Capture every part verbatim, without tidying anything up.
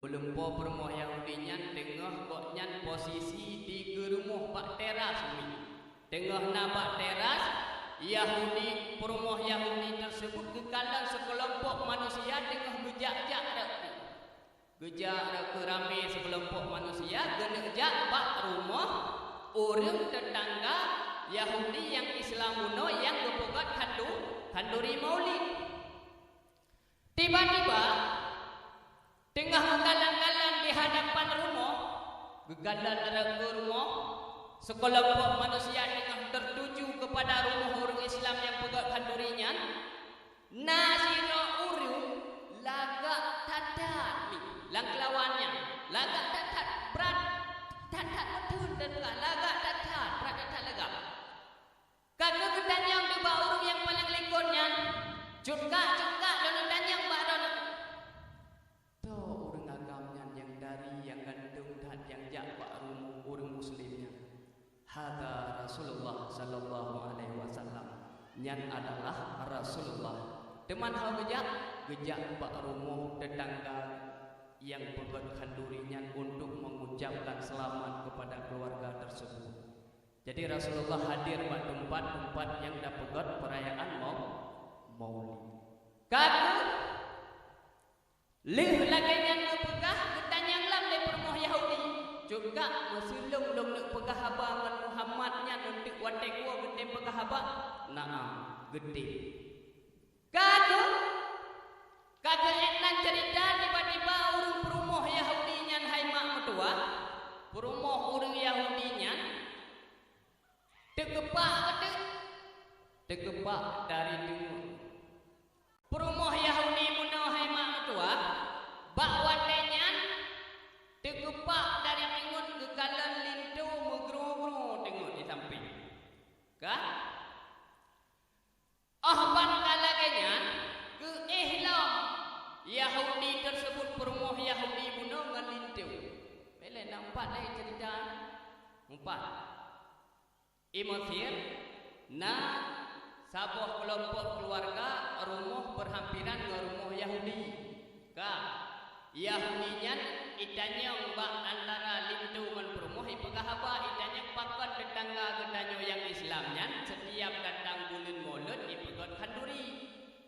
Lumpoe peurumoh Yahudi nyan teungoh gobnyan posisi di geurumoh bak teras mi. Teungoh na bak teras, Yahudi, peurumoh Yahudi tersebut geukalon sikeulompok manusia teungoh geujak-jak rot. Geujak rot keu ramé sikeulompok manusia geuneuk jak bak rumoh ureuëng teutangga Yahudi nyang Islam bunoe nyang geupeugét khandu-, khanduri Maulid. Tiba-tiba, teungoh geukalon-kalon di hadapan rumoh, geukalon rot keu rumoh, sikeulompok manusia teungoh tertuju keupada rumoh ureuëng Islam nyang peugét khanduri nyan, na sidroe ureuëng lagak that-that mi, lam keulawan nyan, lagak that-that, brat that-that meutheun dan lagak that-that, brat that-that lagak. Ka geuh geutanyong bak ureuëng nyang paleng likot nyan, "Cut kak, cut kak, lôn tanyong bak droeneuh. Toh ureuëng agam nyan nyang dari nyang ganteng that nyang jak bak rumoh ureuëng Muslim nyan?" "Hadza Rasulullah sallallahu alaihi wasallam." Nyan adalah Rasulullah. Teuma hana geujak, geujak bak rumoh teutangga nyang peugét khanduri nyan untuk mengucapkan selamat kepada keluarga tersebut. Jadi Rasulullah hadir bak teumpat-teumpat nyang tapeugét peurayaan mau-, Maulid. Ka geuh lheueh lagée nyan geupeugah, geutanyong lom lé peurumoh Yahudi, "Cut kak, meuseuleueng lôn neuk peugah haba ngon Muhammad nyan eunteuk watée geutem peugah haba?" "Na'am, geutem." Ka geuh, ka geuh ék nan ceurita, tiba-tiba ureuëng peurumoh Yahudi nyan hai mak meutuwah, peurumoh ureuëng Yahudi nyan teukeupak geuteuk, teukeupak dari teungeut. Peurumoh Yahudi bunoe hai mak meutuwah, bak watée nyan teukeupak dari teungeut geukalon linto meugrô-grô teungeut di sampéng. Ka? Óh ban ka lagée nyan, geuéh lom Yahudi tersebut, peurumoh Yahudi bunoe ngon linto. Bèk lé na empat lé ceurita. Empat. I Mesir na saboh keulompok keuluwarga rumoh beuhampiran ngon rumoh Yahudi. Ka, Yahudi nyan itanyong bak antara linto ngon peurumoh, ipeugah haba, itanyong pakon teutangga geutanyoe nyang Islam nyan setiap datang buleuen Maulud ipeugét khanduri.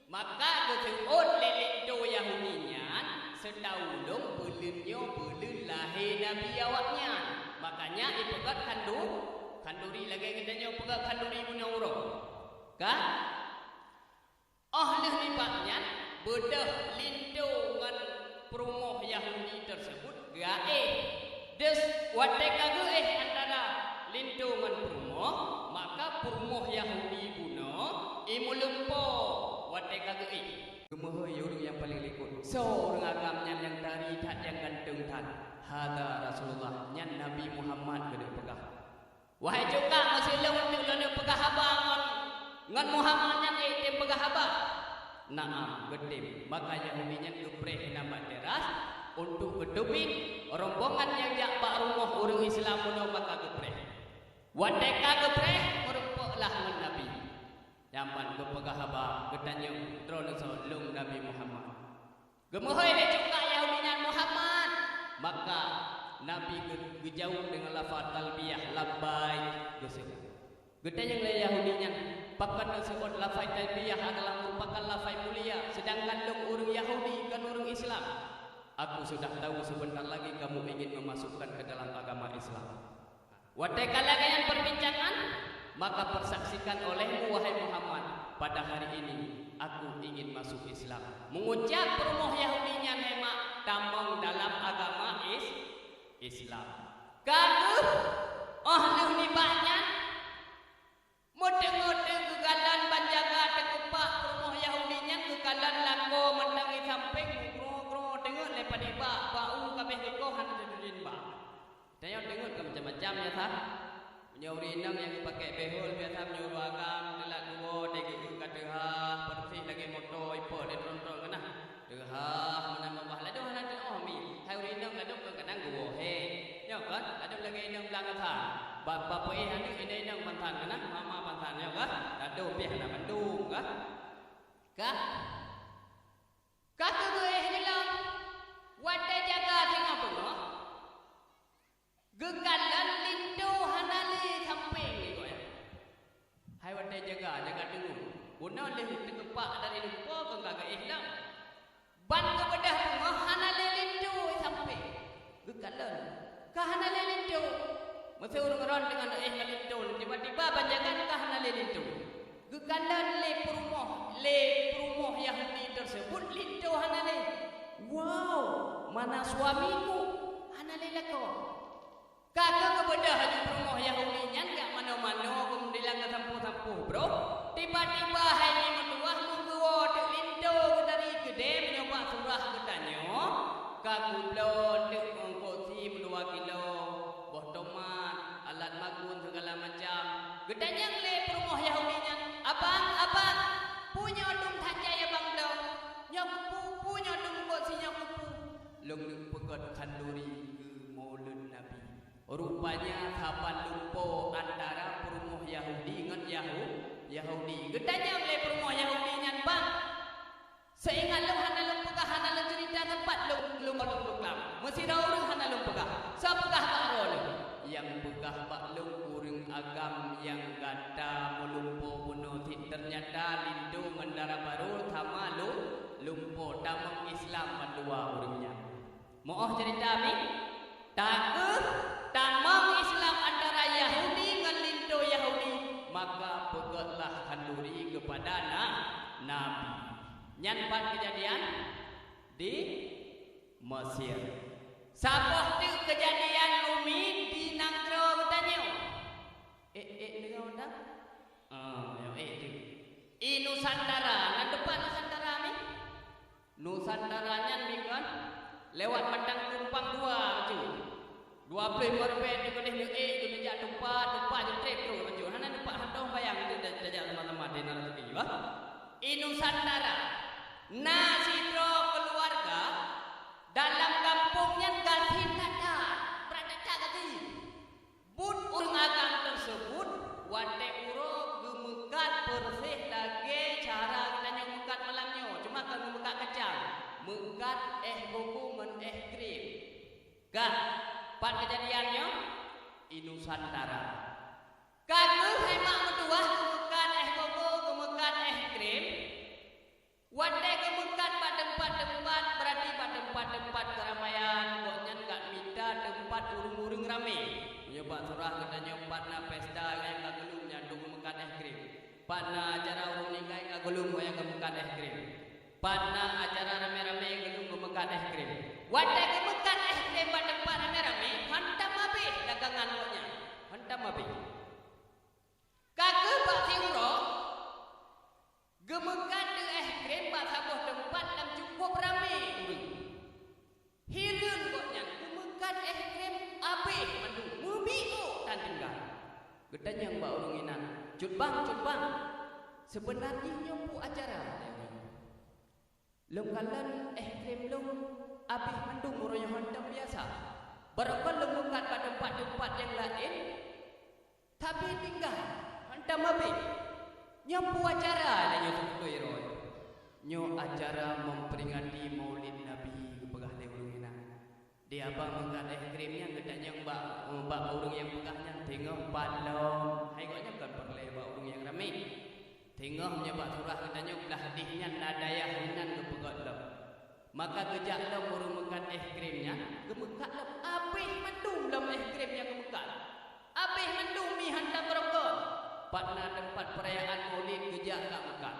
Maka geuseuôt lé linto Yahudi nyan, "Seutahu lôn buleuen nyoe buleuen lahé nabi awaknyan." Makanya ipeugét khandu-, khanduri lagée geutanyoe peugét khanduri bunoe uroe. Ka? Óh lheueh nibak nyan, beudôh linto ngon peurumoh Yahudi tersebut geuéh. Deus watée ka geuéh antara linto ngon peurumoh, maka peurumoh Yahudi bunoe imeulimpôh watée ka geuéh. Geumeuhôi ureuëng nyang paleng likot, "Soe ureuëng agam nyan nyang tari that nyang ganteng that?" "Hadza Rasulullah, nyan Nabi Muhammad," geuneuk peugah. "Wahai cut kak, meuseuleueng eunteuk lôn peugah haba ngon, ngon Muhammad nyan, ék tem peugah haba?" "Na'am, geutem." Maka Yahudi nyan geupreh inan bak teras untuk geuteubiet rombongan nyang jak bak rumoh ureuëng Islam bunoe, maka geupreh. Watée ka geupreh, meurumpok lah ngon Nabi. Nyan ban geupeugah haba, geutanyong, "Droeneuh soe?" "Lôn Nabi Muhammad." Geumeuhôi lé cut kak Yahudi nyan, "Muhammad!" Maka Nabi geu-, geujaweueb deungon lafaz talbiyah, "Labbaik," geuseuôt. Geutanyong lé Yahudi nyan, "Pakon neuseuôt lafaz talbiyah adalah meurupakan lafaz mulia, seudangkan lôn ureuëng Yahudi, kon ureuëng Islam?" "Aku sudah tahu sebentar lagi kamu ingin memasukkan ke dalam agama Islam." Watée ka lagée nyan perbincangan, maka persaksikan olehmu, wahai Muhammad, pada hari ini aku ingin masuk Islam. Mengucap peurumoh Yahudi nyan, hai mak, tamong dalam agama Is-, Islam. Ka geuh, óh lheueh nibak nyan, meuteungeut geukalon ban jaga teukeupak peurumoh Yahudi nyan, geukalon lakoe mantong i sampéng, geugroe-groe teungeut lé padibak, bak u ka abéh geukoh hana teutulin bak. Tanyoe deungon ka macam-macam, ya, Sah. Meunyoe ureuëng inong nyang geupakèk béhol, biasa meunyoe ureuëng agam teulat geuwoe, degeueu ka teuhah, peureséh lagèe moto ipok lé tron-tron keunan. Teuhah meunan babah, ladôm hana teuoh mi. Hai ureuëng inong ladôm kadang-kadang geuwoe hé. Nyoe kan, ladôm lagèe inong blang asai. Ba, ba peuéh aneuk inong-inong pansan keunan, mama pansan nyoe kan. Ladôm pih hana mandum kan. Kah? Ka keuh geuéh lom, watèe jaga Geukalon linto hana lé sampéng di gobnyan. Hai watée jaga, jaga teungoh. Bunoe lheueh teukeupak dari lumpo keu ka geuéh lom. Ban geubeudôh beungoh hana lé linto sampéng. Geukalon, ka hana lé linto. Meusé ureuëng ron deungon éh ngon linto, tiba-tiba ban jaga ka hana lé linto. Geukalon lé peurumoh, lé peurumoh Yahudi teuseubut linto hana lé. "Wow, mana suamiku?" Hana lé lakoe. Ka keuh geubeudôh laju peurumoh Yahudi nyan jak manoe-manoe, keumudian ka sampôh-sampôh broh. Tiba-tiba hai nyan meutuwah meukeue teuk linto geutari keudée meunyoe bak surah geutanyoe, ka geubloe teuk ngon kosi meudua kilo, boh tomat, alat magun, sigala macam. Geutanyong lé peurumoh Yahudi nyan, "Abang, abang, peue nyoe dum that jai abang bloe? Nyoe keupeue, peue nyoe dum kosi nyoe keupeue?" "Lôn neuk peugét khanduri keu Maulud Nabi." Rupanya saban lumpo antara peurumoh Yahudi ngon Yahu-, Yahudi. Geutanyong lé peurumoh Yahudi nyan, "Bang, seuingat lôn hana lôn peugah, hana lôn ceurita, teumpat lôn, lôn, lôn, lôn klam. Meusidroe ureuëng hana lôn peugah. Soe peugah bak droe lôn?" "Nyang peugah bak lôn ureuëng agam nyang gata meulumpo bunoe cit. Teunyata linto ngon dara barô sama lum-, lumpo, tamong Islam mandua ureuëng nyan." Meu'oh ceurita mi, takeuh tamong Islam antara Yahudi ngon linto Yahudi, maka peugétlah khanduri keupada na-, Nabi. Nyan pat keujadian di Mesir. Saboh teuk keujadian umi di nanggroe geutanyoe. Ék, ék, deungoe dak? Ah, nyoe ék teuk. I Nusantara, na teupat Nusantara mi? Nusantara nyan mi kon lewat Batang Kumpang dua bacut. Dua ploh lima ribèe tu keudeh neuék tu neujak tupat, tupat ju trép trok bacut. Hana tupat hantom bayang tu dah, dah jak sama-sama di nara tepi, bah. I Nusantara na sidroe keuluwarga dalam gampông nyan gasien that-that, brat that-that gasien. Buet ureuëng agam teuseubut watée uroe geumeukat peureuseh lagée cara geutanyoe meukat malam nyoe, cuma kon geumeukat kacang, meukat éh gogo ngon éh krém. Ka, pat keujadian nyoe? I Nusantara. Ka keuh hai mak meutuwah geumeukat éh gogo, geumeukat éh krém. Watée geumeukat bak teumpat-teumpat, beurati bak teumpat-teumpat keuramaian, gobnyan ka mita teumpat ureuëng-ureuëng ramé. Meunyoe bak surah geutanyoe pat na pesta nyang ka geulom nyan dum geumeukat éh krém. Pat na acara ureuëng ninggai ka geulom nyang geumeukat éh krém. Pat na acara ramé-ramé geulom geumeukat éh krém. Watée geumeukat éh krém bak teumpat ramé-ramé, hantom habéh dagangan gobnyan. Hantom habéh. Ka keuh bak siuroe, geumeukat éh krém bak saboh teumpat lam cukup ramé ureuëng. Hireuen gobnyan geumeukat éh krém abéh mandum, meubiôk tan tinggai. Geutanyong bak ureuëng inan, "Cut bang, cut bang, seubeuna jih nyoe peue acara?" Lôn kalon éh krém lôn abéh mandum, uroe nyoe hantom biasa. Barokon lôn meukat bak teumpat-teumpat nyang laén, tapi tinggai hantom abéh. Nyoe peue acara lagée nyoe seubeutôi droe? Nyoe acara memperingati Maulid Nabi, geupeugah lé ureuëng inan. Di abang meukat éh krém nyan geutanyong bak, bak ureuëng nyang peugah nyan, "Teungoh pat lom?" Hai gobnyan kon peureulée bak ureuëng nyang ramé. Teungoh meunyoe bak surah geutanyoe blah dih nyan na dayah inan geupeugét lom. Maka geujak lom ureuëng meukat éh krém nyan, geumeukat lom abéh mandum lom éh krém nyang geumeukat. Abéh mandum mi hantom barokon. Pat na teumpat peurayaan Maulid geujak ka meukat.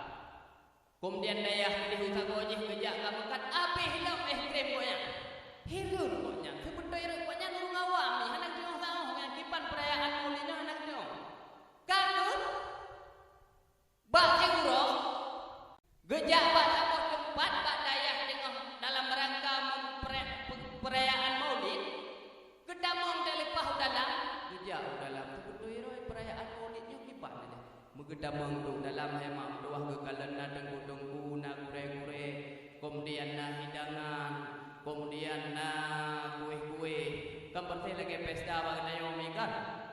Keumudian dayah di sagoe jih geujak ka meukat, abéh lom éh krém gobnyan. Hireuen gobnyan, seubeutôi rot gobnyan ureuëng awam nyan hana geutu'oh saboh ngon kiban peurayaan Maulid nyoe hana geutu'oh. Ka keuh bak siuroe geujak bak saboh teumpat bak dayah teungoh dalam rangka meupeura-, pe-, peurayaan Maulid, geutamong teuleupah u dalam, geujak u dalam, seubeutôi rot peurayaan Maulid nyoe kiban aja. Meugeutamong u dalam hai mak meutuwah geukalon na teungku-teungku, na gurée-gurée, keumudian na hidangan, keumudian na kueh-kueh. Kan peureulée lagée pesta bak geutanyoe mi kan?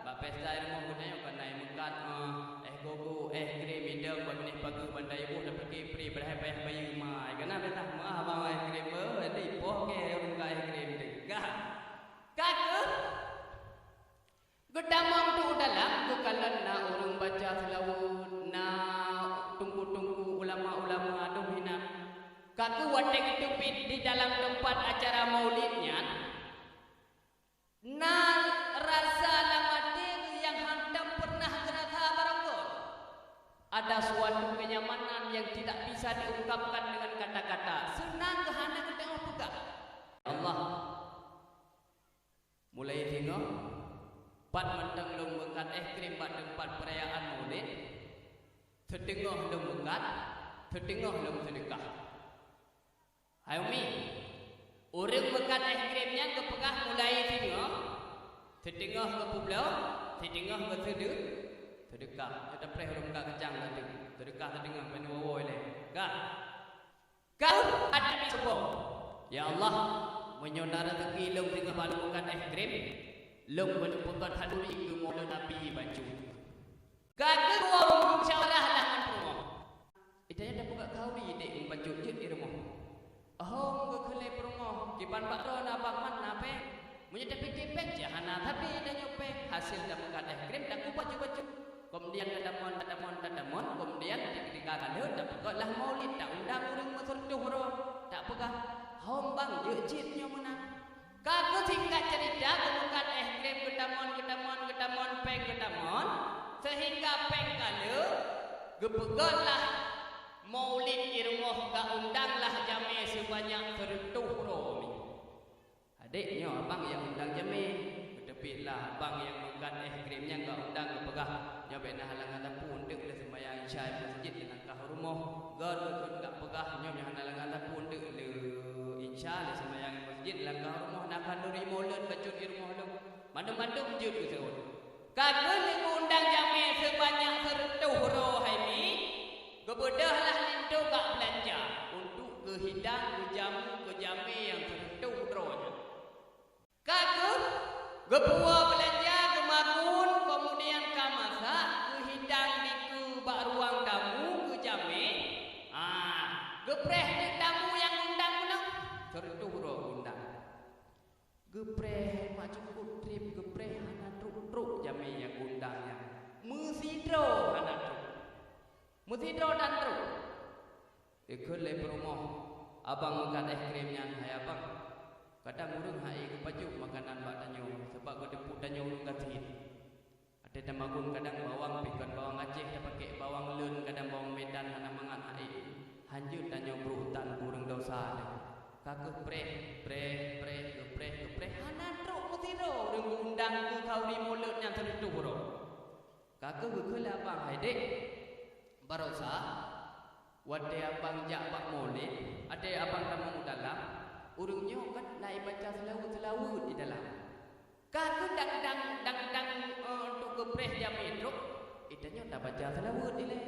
Bak pesta i rumoh geutanyoe kan na meukat, eh, éh gogo, éh krém, idong, bak binéh pageue, bantai boh, tapi kipri, padahai payah bayeue mai. Kana pesta meuah bang éh krém, eh, dipoh keu ureuëng ka éh krém teuka. Ka keuh seulaweuet, na teungku-teungku ulama-ulama dum hinan. Ka keuh watée geuteubiet di dalam teumpat acara maulid nyan, na rasa lam até nyang hantom pernah geurasa barangkon. Ada suatu kenyamanan yang tidak bisa diungkapkan dengan kata-kata. Seunang keuh hana geutanyoe peugah. Ya Allah, mulai singoh, pat mantong lôn meukat es krim bak teumpat peurayaan maulid, siteungoh lôn meukat, siteungoh lôn seudeukah. Hai Umi, ureuëng meukat es krim nyan geupeugah mulai singoh, siteungoh geupeubloe, siteungoh geuseudeu-, seudeukah. Nyoe tapreh ureuëng meukat kacang tadi, seudeukah siteungoh, ban woe-woe lé. Ka. Ka ada di seubong. Ya Allah, meunyoe na rezeki lôn singoh bak lôn meukat es krim, lôn beuneupeukot khanduri keu maulid Nabi bacut. Ka keuh dua ureuëng musyawarah lah ngon peurumoh. Ita nyan tapeugah khanduri dek meubacut jeuet di rumoh. Hom geukheun lé peurumoh, kiban bak droe na bak man na péng. Meunyoe tapike péng, cit hana sabe tanyoe péng. Hasé tameukat es krim, taku bacut-bacut. Keumudian tatamon, tatamon, tatamon, keumudian ketika ka lheueh tapeugah lah maulid, taundang ureuëng meuseureutoh droe, tapeugah, hom bang, jeuet cit nyoe meunan. Ka keuh singkat cerita, geumeukat es krim geutamon, geutamon, geutamon, péng geutamon, seuhingga péng ka lheueh, geupeugöt lah maulid di rumoh, geuundang lah jamé seubanyak seureutôh droe. Adék, nyoe abang nyang undang jamé. Geuteubiet lah abang nyang meukat es krim nyan geuundang, geupeugah, nyoe bèk na halangan sapeue, eunteuk lheueh seumayang Isya di meuseujid, lheueh langkah u rumoh. Geuh geukheun geupeugah, nyoe nyang hana halangan sapeue, eunteuk lheueh Isya, lheueh seumayang di meuseujid, langkah u rumoh, na khanduri maulid bacut di rumoh lôn. Mandum-mandum jeuet geuseuôt. Ka keuh lheueh geuundang jamé seubanyak seureutôh droe hai Mi, geubeudôh lah linto bak beulanja untuk keu hidang, keu jamu, keu jamé nyang seureutôh droe nyan. Ka keuh geupuwoe beulanja, geumakun, keumudian ka masak, geuhidang dikeue bak ruang tamu, geujamé. Ah, geupreh teuk tamu nyang geuundang keunoe, seureutôh droe geuundang. Geupreh mak cukôp trép, geupreh hana trok-trok jamé nyang geuundang nyan. Meusidroe hana trok. Meusidroe tan trok. Ikheun lé peurumoh abang meukat es krim nyan, "Hai abang, kadang ureuëng han ék geupajoh makanan bak tanyoe, sabab geuteupeu tanyoe ureuëng gasien. Watèe tamakun kadang bawang pih kon bawang Aceh, tapakèk bawang leuen, kadang bawang Medan hana mangat han ék. Hanjeuet tanyoe brôk tan keu ureuëng desya lé." Ka keuh preh, preh, preh, geupreh, geupreh, hana trok meusidroe ureuëng geuundang keu khanduri maulid nyan seureutôh droe. Ka keuh geukheun lé abang, "Hai dék, baroesa watèe abang jak bak maulid, watèe abang tamong u dalam, ureuëng nyoe kan na ibaca seulaweuet-seulaweuet di dalam. Ka keuh dang-dang, dang-dang, eh, untuk geupreh jamé trok, geutanyoe tabaca seulaweuet ilèe."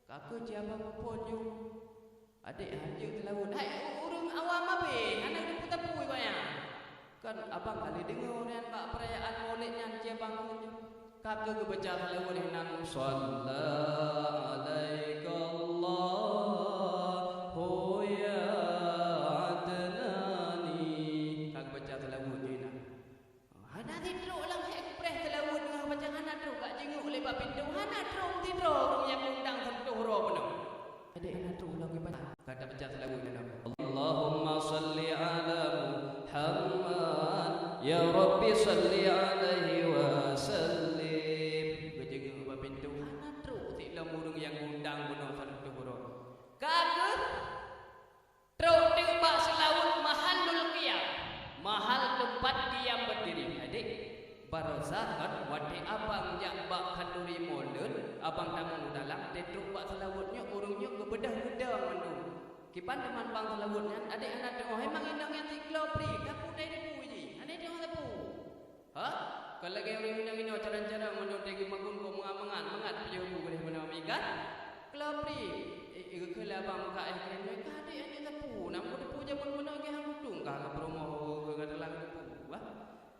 Ka keuh ci abang muphom nyoe, "Adék, hanjeuet seulaweuet." Hai, u-, ureuëng awam abéh, hana geuteupeue sapeue bak nyan. Kan abang ka lheueh deungoe nyan bak peurayaan maulid nyan, ci abang kheun nyoe. Ka keuh geubaca seulaweuet hinan, "Shalla 'alaikallahu ya Adnani." Ka geubaca seulaweuet nyoe hinan. Hana sidroe lam hék geupreh seulaweuet deungon bacaan hana trok, ka jingieng lé bak pintoe, hana trok sidroe ureuëng nyang geuundang seureutôh droe bunoe. Adék, hana trok lom geubaca. Ka tabaca seulaweuet dalam, "Allahumma shalli 'ala Muhammad, ya Rabbi shalli 'alaihi wa sallim." Geujingieng bak pintoe, hana trok sidroe ureuëng nyang geuundang bunoe seureutôh droe. Ka keuh trok teuk bak seulaweuet mahallul qiyam, mahal teumpat qiyam beurdiri. Adék, baroesa kan watèe abang jak bak khanduri maulid, abang tamong u dalam, trok bak seulaweuet nyoe, ureuëng nyoe geubeudôh geudong mandum. Kiban teuma bang seulaweuet nyan, adék hana teu'oh, "Hai mang inong nyan siklo pri, ka peue tai debu jih, hana teu'oh sapeue." Ha? Kon lagèe ureuëng inong-inong carông-carông mandum teuh geumakun kok mangat-mangat, mangat piôh bu geuréh meunoe mikat. Klo pri, i, i, geukheun lé abang meukat es krim nyoe, "Ka adék, aneuëk sapeue, na meuteupeu jameun meunoe geuh han kutung kah keu peurumoh, geuh ka teulang teupeu, bah."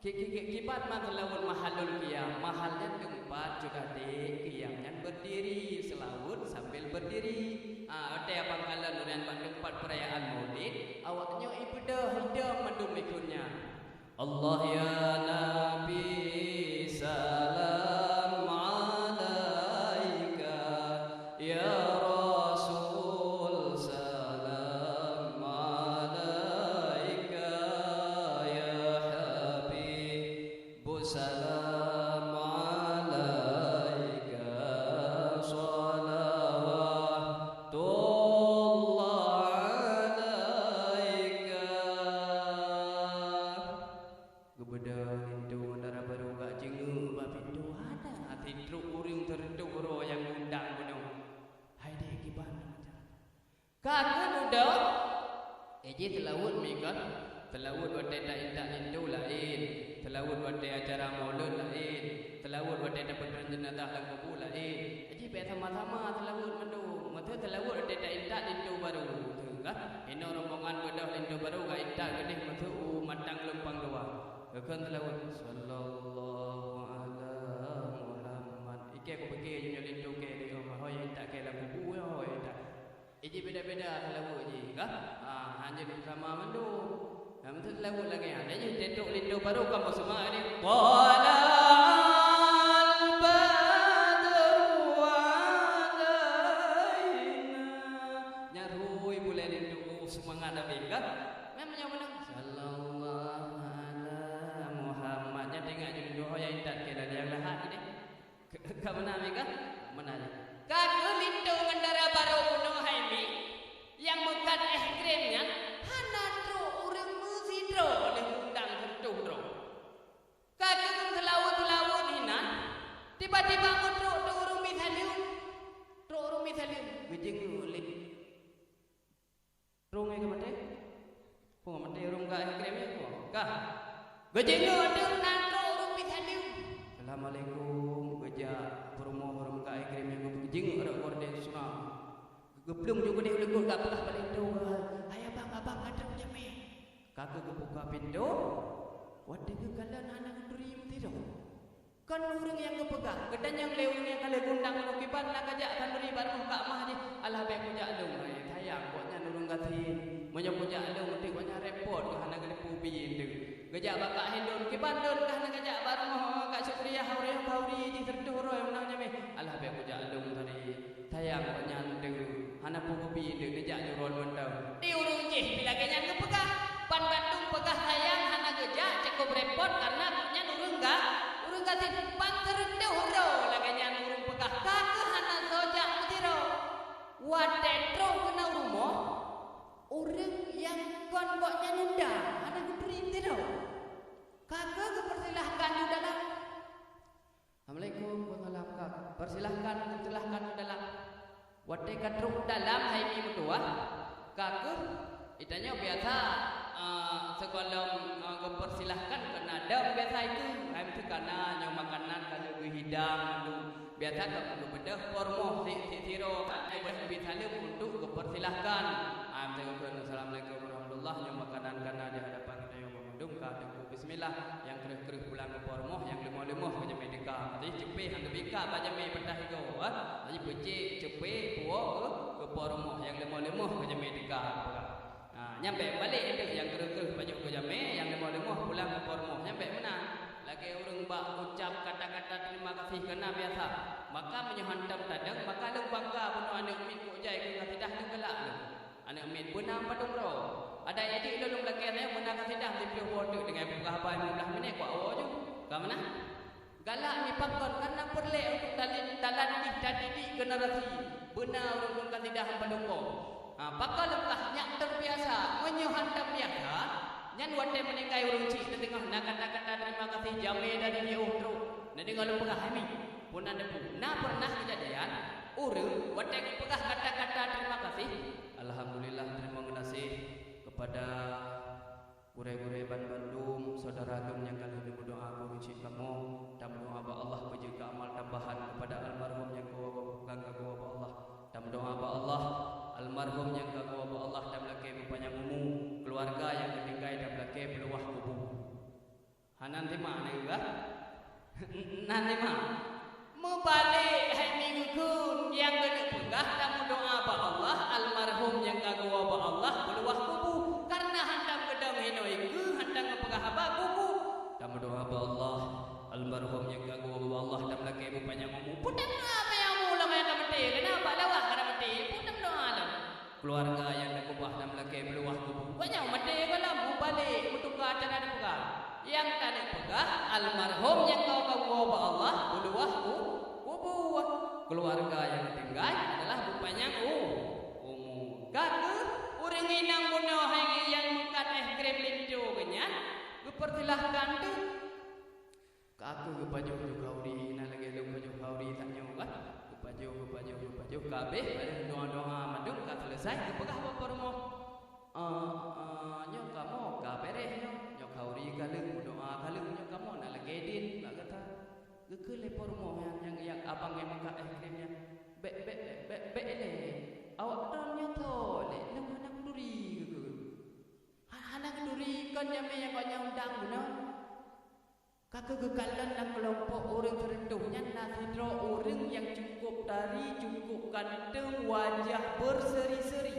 Ki, ki, ki, kiban man seulaweuet mahallul qiyam, mahal nyan teumpat cut adék qiyam nyan beurdiri, seulaweuet sambil beurdiri. Ah, watèe abang kalon ureuëng bak teumpat peurayaan maulid, awaknyoe ibeudôh idong mandum ikheun nyan. Allah ya Nabi, salam ala Jih seulaweuet mi kan, seulaweuet watée ta-intat linto laén, seulaweuet watée acara maulud laén, seulaweuet watée tapeutrön jeunazah lam kubu laén. Jih bék sama-sama seulaweuet mandum. Meuteue seulaweuet watée ta-intat linto barô, teuh kan? Inoe rombongan beudôh linto barô ka intat keudeh meuteue u Matang Lumpang Dua. Geukheun seulaweuet, "Sallallahu ala Muhammad." Ikée kupike jih nyoe linto kée di, oh, hôi intat kée lam kubu, hôi intat. Iji beda-beda seulaweuet jih, kan? Ah, hana jeuet sama mandum. Nah, meuteue seulaweuet lagée nyan. Jadi, teutôk linto barô kan beuseumangat ni. Thala'al badru alaina. Nyan rhoi bulée linto, oh, seumangat habéh, kan? Memang nyoe meunan. Sallallahu ala Muhammad. Nyan teuingat jih linto ho nyang intat kée lam nyang lahat ni. Ka meunan mi kah? Meunan. Ka keuh linto ngon dara barô bunoe hai mi, nyang meukat éh krém nyan, hana trok ureuëng meusidroe lheueh undang sireutoh droe. Ka keuh seulaweuet-seulaweuet hinan, tiba-tiba meutrok teu ureuëng bi saleuem. Trok ureuëng bi saleuem, geujeungeuek lé. Ureuëng nyang ka maté? Peue maté ureuëng ka éh krém nyan peue? Kah? Geujeungeuek teuh na trok ureuëng bi saleuem. Assalamualaikum, geujak peurumoh ureuëng ka éh krém nyan, geujeungeuek rot gorden seunang. Geuplueng ju keudeh u likot, geupeugah bak linto, "Hai abang, abang ka trok jamé." Ka keuh geubuka pintoe, watée geukalon hana geuturi meusidroe. Kon ureuëng nyang geupeugah, geutanyong lé ureuëng nyang ka lheueh geuundang nyoe, "Kiban na kajak khanuri bak rumoh kak mah jih?" "Alah, bék kujak lôn, hai, sayang, gobnyan ureuëng gasien. Meunyoe kujak lôn, teuk gobnyan repot, geuh hana geuleupeue bi teuk." Geujak bak kak hindon, "Kiban lôn ka hana geujak bak rumoh kak Syukriah, ureuëng khanuri jih sireutoh droe meunan jamé?" "Alah, bék kujak lôn tadi. Sayang gobnyan teuk, hana peue geubi teuk, neujak jurôn mantong." Di ureuëng jih pih lagée nyan geupeugah. Ban bandum peugah sayang hana geujak, cukup repot karena gobnyan ureuëng ga-, ureuëng gasien. Ban sireutoh droe lagée nyan ureuëng peugah, ka keuh hana soe jak meusidroe. Watée trok keunoe rumoh, ureuëng nyang kon gobnyan undang hana geuturi meusidroe. Ka keuh geupeusilahkan u dalam. "Assalamualaikum, waalaikumsalam, Kak. Persilahkan, persilahkan u dalam." Watée ka trok u dalam hai mi meutuwah, ka keuh, geutanyoe biasa, eh, sigohlom, eh, geupersilahkan keunan dum biasa itu, hai meuteue kana nyoe makanan ka lheueh geuhidang mandum. Biasa ka geubeudôh po rumoh si-, si-, sidroe, eh, bi saleuem untuk geupersilahkan. Hai meuteue geukheun, "Assalamualaikum warahmatullah," nyoe makanan kana di hadapan geutanyoe mandum ka teungku. Bismillah, nyang kreueh-kreueh pulang keu po rumoh, nyang leumoh-leumoh keu jamé teuka. Jadi ceupée han geubika bak jamé peutah igoe, ha? Jadi peucék, ceupée, puwoe keu, keu po rumoh, nyang leumoh-leumoh keu jamé teuka. Ha, nyan bék balek enteuk, nyang kreueh-kreueh pajoh keu jamé, nyang leumoh-leumoh pulang keu po rumoh. Nyan bék meunan. Lagée ureuëng bak ucab kata-kata terima kasih keunan biasa. Maka meunyoe hantom tadong, maka lôn bangga bunoe aneuëk miet keu jai keu kasidah lôn galak lôn. Aneuëk miet beuna padum droe. Adak nyan jih lôn lakée nyan beuna kasidah siplôh boh teuk, deungon peugah haba lima belas minit kuat woe ju. Ka meunan? Galak mi pakon, karena peureulée untuk tali-, talatih, tadidik generasi. Beuna ureuëng kasidah padum boh. Ha, pakon lôn peugah nyak terbiasa. Meunyoe han terbiasa, nyan watée meuninggai ureuëng chik teudeungoh na kata-kata terima kasih jamé dari jiôh trok. Neudeungoe lôn peugah, "Hai mi, peue na neupeu?" Na pernah keujadian, ureuëng watée geupeugah kata-kata terima kasih, "Alhamdulillah, terima kasih kepada gurée-gurée banmandum, syedara lôn nyang ka lheueh neumeudoá keu ureuëng chik kamoe. Tameudoá bak Allah beujeuet keu amal tambahan kepada almarhum nyang ka geuwoe bak Allah. Tameudoá bak Allah, almarhum nyang ka geuwoe bak Allah tameulakée beupanyang umu, keuluwarga nyang geutinggai tameulakée peuluwah kubu." Hana teuma, na geupeugah? Na teuma. Meubalek hai mi geukheun, nyang keuneuk peugah tameudoá bak Allah, almarhum nyang ka geuwoe bak Allah peuluwah kubu. Karena hantom geudong hinoe keuh, hantom geupeugah haba kubu. Tameudoá bak Allah, almarhum nyang ka geuwoe bak Allah tameulakée beupanyang umu. Peue tameudoá panyang umu lom nyang ka maté, keuneuk bak lawah ka maté. Peue tameudoá lom. Keuluwarga nyang ka geuubah tameulakée peuluwah kubu. Gobnyan maté gohlom, meubalek, meutuka cara neupeugah. Nyang taneuk peugah, almarhum nyang ka geuwoe bak Allah peuluwah ku-, kubu. Keuluwarga nyang tinggai adalah beupanyang u-, umu. Ka keuh ureuëng inong bunoe hai nyang meukat éh krém linto geuh nyan, geupersilahkan teuk. Ka keuh geupajoh ju khanuri, na lagée lôn pajoh khanuri tanyoe kan. Geupajoh, geupajoh, geupajoh, ka abéh, padahai doa-doa mandum ka seuleusai, geupeugah bak po rumoh. "Ah, ah, nyoe kamoe ka beureh nyoe. Nyoe khauri ka lheueh, meudoa ka lheueh, nyoe kamoe na lagèe dien bak gata." Geukheun lé po rumoh nyan nyang, nyang abang nyang meukat éh krém nyan, "Bèk, bèk, bèk, bèk, bèk ilèe. Awak droeneuh nyoe tho lé, lôn hana kuturi," geukheun. "Ha-, hana kuturi, kon jamèe nyang gobnyan undang bunoe?" Ka keuh geukalon lam keulompok ureueng sireutôh nyan na sidroe ureueng nyang cukup tari, cukup ganteng, wajah beuseri-seri.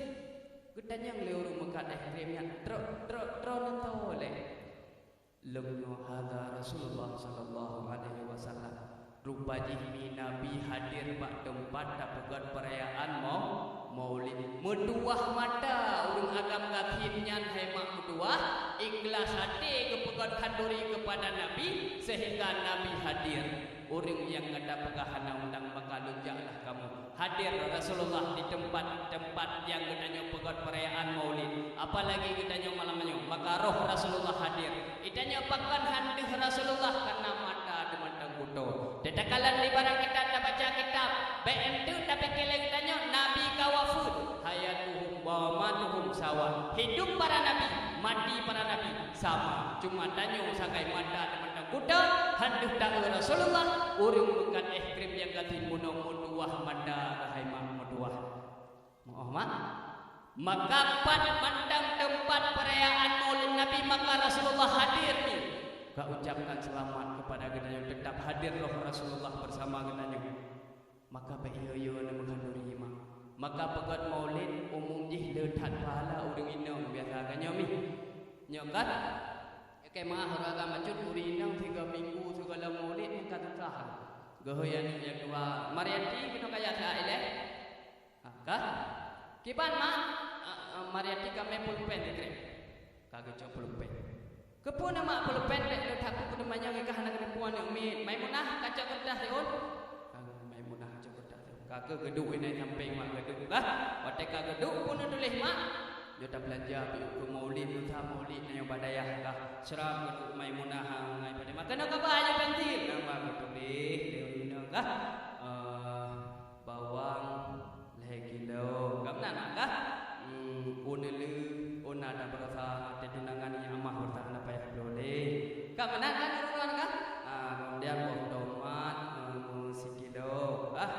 Geutanyong lé ureueng meukat éh krém nyan, "Droe, droe, droeneuh tho lé?" "Lôn nyoe hadza Rasulullah sallallahu alaihi wasallam. Rupa jih mi Nabi hadir bak teumpat tapeugöt peurayaan mau-, Maulid." Meutuwah mata ureueng agam gasien nyan hai mak meutuwah, ikhlas até geupeugöt khanduri keupada Nabi, seuhingga Nabi hadir. Ureueng nyang gata peugah hana undang, maka lôn jak lah kamoe. Hadir Rasulullah di teumpat-teumpat nyang geutanyoe peugöt peurayaan Maulid, apalagi geutanyoe malam nyoe, maka roh Rasulullah hadir. Geutanyoe pakon han deuh Rasulullah, kareuna mata teumantong kuto. Teuh takalon di barang kitab, tabaca kitab, bèk enteuk tapike lé geutanyoe Nabi ka wafeuet. Hayatuhum wa mamatuhum sawa. Hidup para nabi, mati para nabi sama. Cuma tanyoe sagai mata teumantong kuto, han deuh taeu Rasulullah, ureueng meukat éh krém nyang gasien bunoe meutuwah mata hai mak meutuwah. Meu'oh mak. Maka pat mantong teumpat peurayaan Maulid Nabi, maka Rasulullah hadir ni. Ka ucapkan selamat kepada geutanyoe, tetap hadir roh Rasulullah bersama geutanyoe. Maka bèk yo-yo na meuhan ureueng imam. Maka peugöt Maulid umum jih le that pahala ureueng inong biasa ka nyoe mi. Nyoe kan? Oke, maah ureueng agam bacut ureueng inong tiga minggu sigohlom Maulid nyan ka tukah. Geuhôi aneuk nyang dua, Mariati keunoe kaya siat ilèe. Ha, ka? Kiban mak, a, a, Mariati ka mè pulpen dikrek. Ka geucok pulpen. Keupeue na mak pulpen bèk lôn that buku teumanyong i kah hana geuteupeue aneuk miet. Maimunah ka cok keureutah siôn. Ka Maimunah cok keureutah siôn. Ka keuh geuduek inan sampéng mak geuduek kah. Watèe ka geuduek peue neutuléh mak. Nyoe tabeulanja piôh keu Maulid, nyoe sa Maulid na nyang bak dayah kah. Seuram geuduek Maimunah ngon Fatimah. Keunoe kaba nyoe pensil. Nyoe mak geutuléh lé inoe kah. Eh, bawang lhèe kilo. Ka meunan kah? Hmm, ôn neuleu, ôn na tabarosa, até tunangan nyang amah beurata hana payah bloe lé. Ka meunan kan ureueng kah? Ah, kemudian boh tomat, eh, sikilo kah?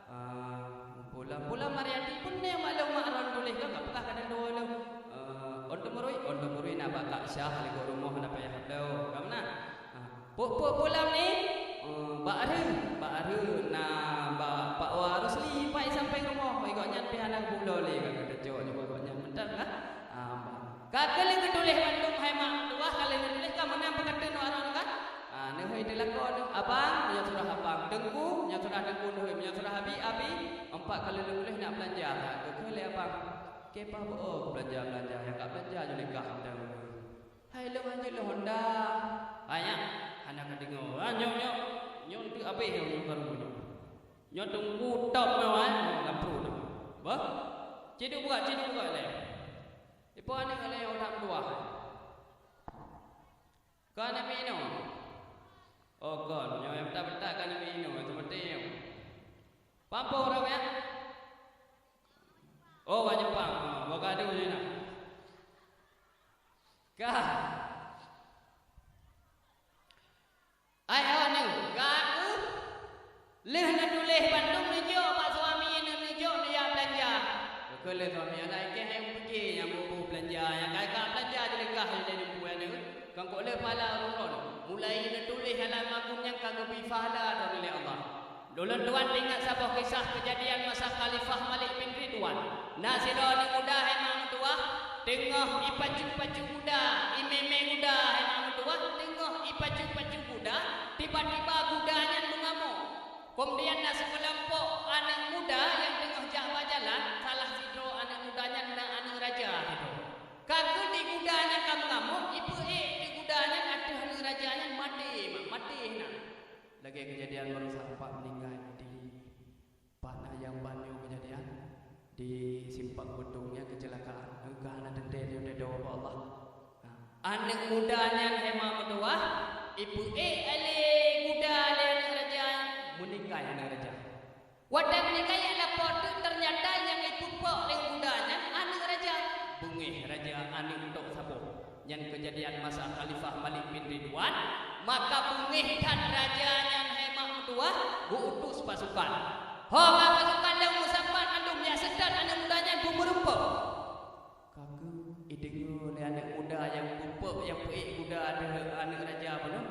Ah, pulam, pulam Mariati pun nyoe maklum mak ron tuléh kan, ka peugah kadang dua lom. Eh, ôn teumeurui, ôn teumeurui na bak Kak Syah, likot rumoh hana payah bloe. Ka meunan? Ah, Pu-, pu-, pulam ni, eh, bak areuh, bak areuh na bak Pak Wa Rusli, pai sampéng rumoh, gobnyan pih hana geubloe lé, ka geuteucok nyoe gobnyan mantong kah? Ah, ka keuh lheueh geutuléh bandum hai mak meutuwah, ka lheueh geutuléh ka meunan peukateun nyoe aron kah? Ah, neuhôi teulakon, abang, nyoe surah abang, teungku, nyoe surah teungku neuhôi, nyoe surah abi, abi, empat kali lheueh geutuléh nak beulanja, ka geukheun lé abang. Keu peue beu-o beulanja-beulanja, nyang ka beulanja ju lé kah mantong. Hai lôn hanjeuet lôn honda. Hai nyan, hana ka deungoe. Ah, nyoe, nyoe. Nyoe teuk abéh nyoe, nyoe baru nyoe. Nyoe teungku top nyoe, eh. Nyoe lam pruet nyoe. Bah? Ciduk buka, ciduk buka lé. Ipo aneuk lé nyang udah meutuah. Ka aneuk mi inoe. Oh, kon. Nyoe nyang beuthat-beuthat ka aneuk mi inoe, seumeuti nyoe. Pampôh rot nyan. Oh, bak Jepang. Oh, bak gadoh nyoe na. Ka. Ai, oh, nyoe, ka keuh lheueh neutuléh bandum neujok bak suami, neu-, neujok neujak beulanja. Keu lheueh suami, alah, ikeh hai upike nyang bu-bu beulanja, nyang ka, ka beulanja dilengkah lé neumpu nyoe. Kan kok lheueh pahala ureueng droe. Mulai neutuléh alat magum nyang ka geubri pahala droe lé Allah. Ulôn tuan teuingat saboh kisah keujadian masa Khalifah Malik bin Ridwan. Na sidroe aneuk muda hai mak meutuwah, teungoh ipacu-pacu guda, imé-mé guda hai mak meutuwah, teungoh ipacu-pacu guda, tiba-tiba guda nyan meungamong. Keumudian na sikeulompok aneuk muda nyang teungoh jak bak jalan, salah sidroe aneuk muda nyan na aneuk raja sidroe. Ka keuh di guda nyan ka meungamong, ipeuék di guda nyan ateueh aneuk raja nyan maté, maté na. Lagèe keujadian baroesa empat meuninggai di pat na nyang ban nyoe keujadian di Simpang Beutong nyan keucilakaan. Ka hana teuntèe nyoe teudoa bak Allah. Ha. Aneuk muda nyan hai mak meutuwah, ipeuék lé guda lé aneuk raja, meuninggai aneuk raja. Watèe meuninggai, lapor teuk, teunyata nyang ipeupok lé guda nyan aneuk raja. Beungèh raja. Keujadian masa Khalifah Malik bin Ridwan, maka beungéh that raja nyan hai mak meutuwah geuutus pasukan. Ho ka pasukan lôn meusapat mandum, jak seutôt aneuk muda nyan beumeureumpok. Ka kheueh ideungoe lé aneuk muda nyang peupok nyang peuék guda aneuk, aneuk raja bunoe,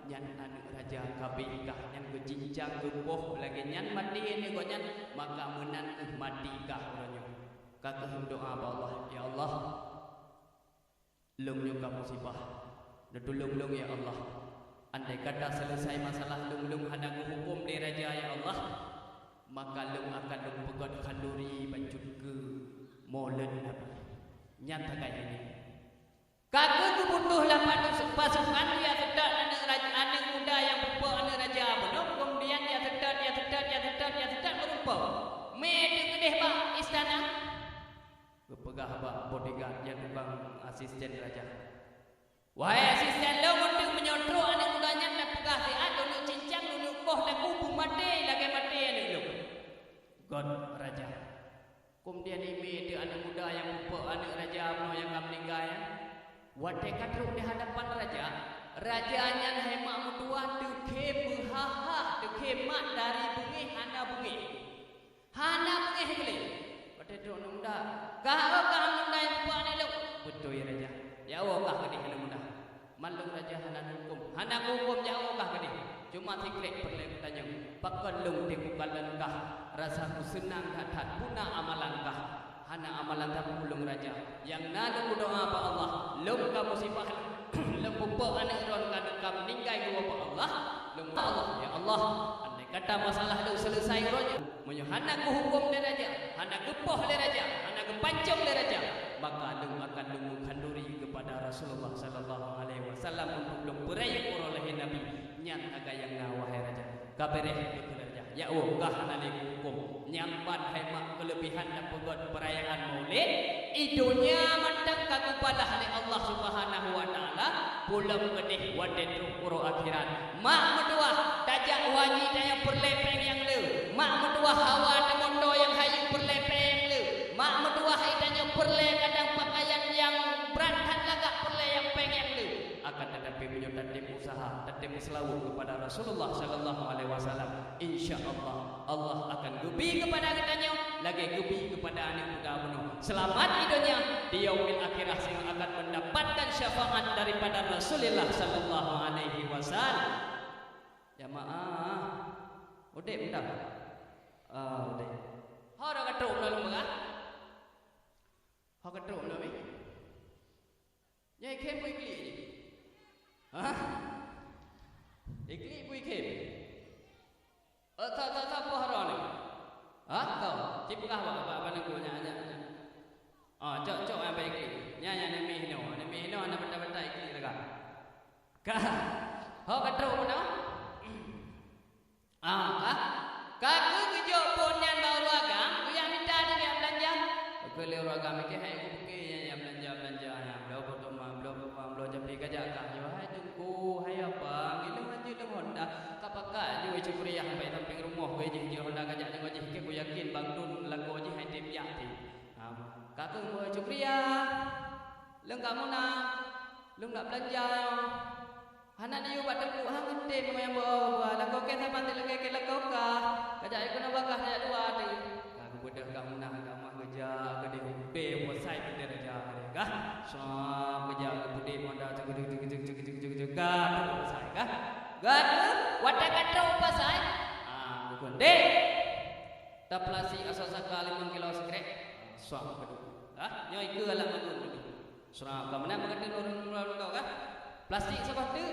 nyan aneuk raja kabeh kah, nyan geucincang geupoh lagée nyan maté aneuk gobnyan, maka meunan kheueh maté kah uroe nyoe. Ka kheueh meudoá bak Allah, "Ya Allah, lôn nyoe ka musibah. Neutulông lôn, ya Allah. Andai kata seuleusai masalah lôn, lôn hana geuhuköm lé raja, ya Allah, maka lôn akan lôn peugöt khanduri bacut keu mo lôn Nabi." Nyan sagai nyan. Ka kheueh geubeutoh lapan pasukan, jak seutôt aneuk raja, aneuk muda nyang peupok aneuk raja bunoe, keumudian jak seutôt, jak seutôt, jak seutôt, jak seutôt meureumpok. Mé teukeudeh bak istana. Geupeugah bak bodyguard nyang tukang asisten raja, "Wahai asisten lôn, meunyoe trok aneuk muda nyan tapeugah siat, lôn neuk cincang, lôn neuk poh lagu beumaté lagée maté aneuk lôn." Göt raja. Keumudian imé teuh aneuk muda nyang peupok aneuk raja bunoe nyang ka meuninggai nyan. Watée ka trok di hadapan raja, raja nyan hai mak meutuwah teukhém meuhah-hah, teukhém mat dari beungéh hana beungéh. Hana beungéh geuh lé. Watée trok aneuk muda, "Kah, oh, kah aneuk muda nyang peupok aneuk lôn?" "Beutôi, ya raja." "Ya Allah, kah keudeh aneuk muda. Man lôn raja hana kuhuköm." "Hana kuhuköm, ya Allah, kah keudeh. Cuma sikrék peureulée kutanyong. Pakon lôn teuka kalon kah rasa kuseunang that-that, peuna amalan kah?" "Hana amalan sapeue lôn raja. Nyang na lôn meudoá bak Allah, lôn ka musibah, lôn peupok aneuk droe ka, ka meuninggai geuwoe bak Allah, lôn, Allah, ya Allah, andai kata masalah lôn seuleusai uroe nyoe, meunyoe hana geuhuköm lé raja, hana geupoh lé raja, hana geupancong lé raja, maka lôn akan lôn meukhanduri keupada Rasulullah sallallahu alaihi wasallam untuk lôn peurayeuk uroe lahé Nabi. Nyan sagai nyang na, wahai raja." Ka beureh keu raja. "Ya Allah, kah hana lé kuhuköm. Nyang ban hai mak keuleubehan tapeugöt peurayaan Maulid, i donya mantong ka geubalah lé Allah Subhanahu wa Taala, peulom keudeh watée trok uroe akhirat. Mak meutuwah tajak wajéb tanyoe peureulée péng nyang le. Mak meutuwah hawa teumoto nyang hayeu peureulée péng nyang le. Mak meutuwah tanyoe peureulée kadang peukayan nyang brat that lagak peureulée nyang péng nyang le. Akan tetapi meunyoe tatem useuha, tatem meuseulaweuet keupada Rasulullah sallallahu alaihi wasallam, insya Allah, Allah akan geubi keupada geutanyoe lagée geubi keupada aneuk muda bunoe. Seulamat di donya, di yaumil akhirah singoh akan mendapatkan syafaat daripada Rasulullah sallallahu alaihi wasallam. Jamaah, udeb dah? Ah, udeb. Ho dah ka trok bunoe lôn peugah? Ho ka trok bunoe mi? Nyan ikhém peue iklik jih? Hah? Iklik peue ikhém? Eh, tak, tak, tak, peue hara ni? Hah? Kau? Ci peugah bak, bak, bak neugui nyan, nyan, nyan. Ah, cok, cok nyang bak iklik. Nyan, nyan, nyan mih nyoe. Nyan mih nyoe, hana bata-bata iklik lagak. Ka. Ho ka trok bunoe? Ah, ka, ka kheueh geujok phon nyan bak ureueng agam, geujak mita teuk jak beulanja. Geukheun lé ureueng agam, "Ikei hai kubuke nyan, jak beulanja-beulanja nyan, bloe potong ma-, bloe potong ma-, bloe japri kajak kah?" "Yo hai Teungku, hai abang, ilôn hanjeuet lôn Honda, ka pakat jih wai Cukriah bak sampéng rumoh wai jih, jih Honda kajak deungoe jih, keu kuyakin Bang Dun lakoe jih hai tem jak teuh." Ah, ka kheueh wai Cukriah, lôn ka muna, lôn nak beulanja. Hana jiyue bak teungku, hana tem ngon nyang beu-, beu-, lakoe kèe saban teuh lakèe kèe lakoe kah. Kajak keunoe bagaih jak dua teuh. Ka geubeudôh ka meunan ka mah geujak keudeh udeb, bosai bendera jak keudeh kah. Sab geujak geubeudeb mada cek, cek, cek, cek, cek, cek, cek, cek, ka bosai kah. Gata watèe ka trôk pasai. Ah, bukon deh. Taplastik asoe saka limong kilo sikrek. Sab keudeh. Kah? Nyoe ikeue alat magun keudeh. Sra, ka meunan meukateuen ureueng mula-mula kah? Plastik saboh teuk,